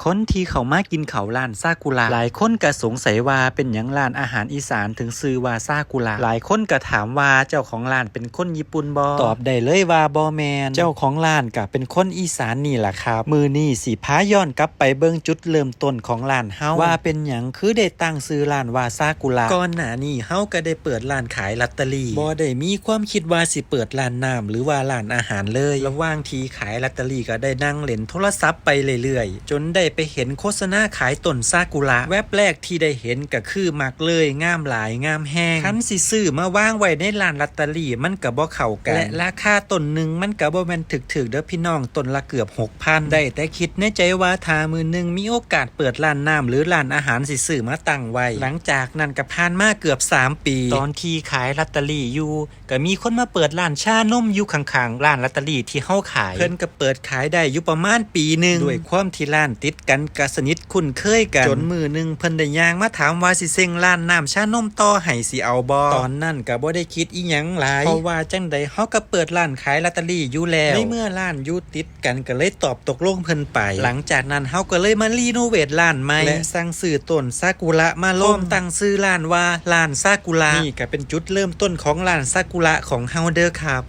ຄົນທີ່ເຂົ້າມາກິນເຂົ້າຮ້ານຊາກຸຣະ ຫຼາຍຄົນກໍສົງໄສວ່າເປັນຫຍັງຮ້ານອາຫານອີສານເຖິງຊື່ວ່າຊາກຸຣະ. ຫຼາຍຄົນກໍຖາມວ່າເຈົ້າຂອງຮ້ານເປັນຄົນຍີ່ປຸ່ນບໍ່? ຕອບໄດ້ເລີຍວ່າບໍ່ແມ່ນ. ເຈົ້າຂອງຮ້ານກໍເປັນຄົນອີສານນີ້ລະຄັບ. ມື້ນີ້ຊິພາຍ້ອນກັບໄປເບິ່ງຈຸດເລີ່ມຕົ້ນຂອງຮ້ານເຮົາ ວ່າເປັນຫຍັງຄືໄດ້ຕັ້ງຊື່ຮ້ານວ່າຊາກຸຣະ. ກ່ອນໜ້ານີ້ເຮົາກໍໄດ້ເປີດຮ້ານຂາຍລອດເຕີຣີ ບໍ່ໄດ້ມີຄວາມຄິດວ່າຊິເປີດຮ້ານນ້ຳ ຫຼືວ່າຮ້ານອາຫານເລີຍ. ລະຫວ່າງທີ່ຂາຍລອດເຕີຣີກໍໄດ້ນັ່ງເລ່ນໂທລະສັບໄປເລື້ອຍໆ ຈົນໄດ້ໄປເຫັນໂຄສະນາຂາຍຕົ້ນຊາກຸຣະ. ແວັບແລກທີ່ໄດ້ເຫັນກໍຄືມັກເລີຍ, ງາມຫຼາຍ, ງາມແຮງ. ຄັນຊິຊື້ມາວາງໄວ້ໃນຮ້ານລອດເຕີຣີມັນກໍບໍ່ເຂົ້າກັນ ແລະ ລາຄາຕົ້ນໜຶ່ງມັນກໍບໍ່ແມ່ນຖືກໆເດີ້ພີ່ນ້ອງ, ຕົ້ນລະເກືອບຫົກພັນ. ໄດ້ແຕ່ຄິດໃນໃຈວ່າຖ້າມື້ໜຶ່ງມີໂອກາດເປີດຮ້ານນ້ຳ ຫຼື ຮ້ານອາຫານ ຊິຊື້ມາຕັ້ງໄວ້. ຫຼັງຈາກນັ້ນກໍຜ່ານມາເກືອບສາມປີ ຕອນທີ່ຂາຍລອດເຕີຣີຢູ່ ກໍມີຄົນມາເປີດຮ້ານຊານົມຢູ່ຂ້າງໆຮ້ານລອດເຕີຣີທີ່ເຮົາຂາຍ. ເພິ່ນກໍເປີດຂາຍໄດ້ຢູ່ປະມານປີໜຶ່ງ. ດ້ວຍຄວາມທີ່ຮ້ານຕິດກັນ ກໍສະໜິດຄຸ້ນເຄີຍກັນ ຈົນມື້ໜຶ່ງເພິ່ນໄດ້ຍ່າງມາຖາມວ່າຊິເຊັງຮ້ານນ້ຳຊານົມຕໍ່ໃຫ້ ຊິເອົາບໍ່? ຕອນນັ້ນກໍບໍ່ໄດ້ຄິດອີ່ຫຍັງຫຼາຍ ເພາະວ່າຈັ່ງໃດເຮົາກໍເປີດຮ້ານຂາຍລອດເຕີຣີຢູ່ແລ້ວ. ໃນເມື່ອຮ້ານຢູ່ຕິດກັນ ກໍເລີຍຕອບຕົກລົງເພິ່ນໄປ. ຫຼັງຈາກນັ້ນເຮົາກໍເລີຍມາຣີໂນເວດຮ້ານໃໝ່ ແລະ ສັ່ງຊື້ຕົ້ນຊາກຸຣະມາລົງ ພ້ອມຕັ້ງຊື່ຮ້ານວ່າຮ້ານຊາກຸຣະ. ນີ້ກໍເປັນຈຸດເລີ່ມຕົ້ນຂອງຮ້ານຊາກຸຣະຂອງເຮົາເດີ້ຄັບ.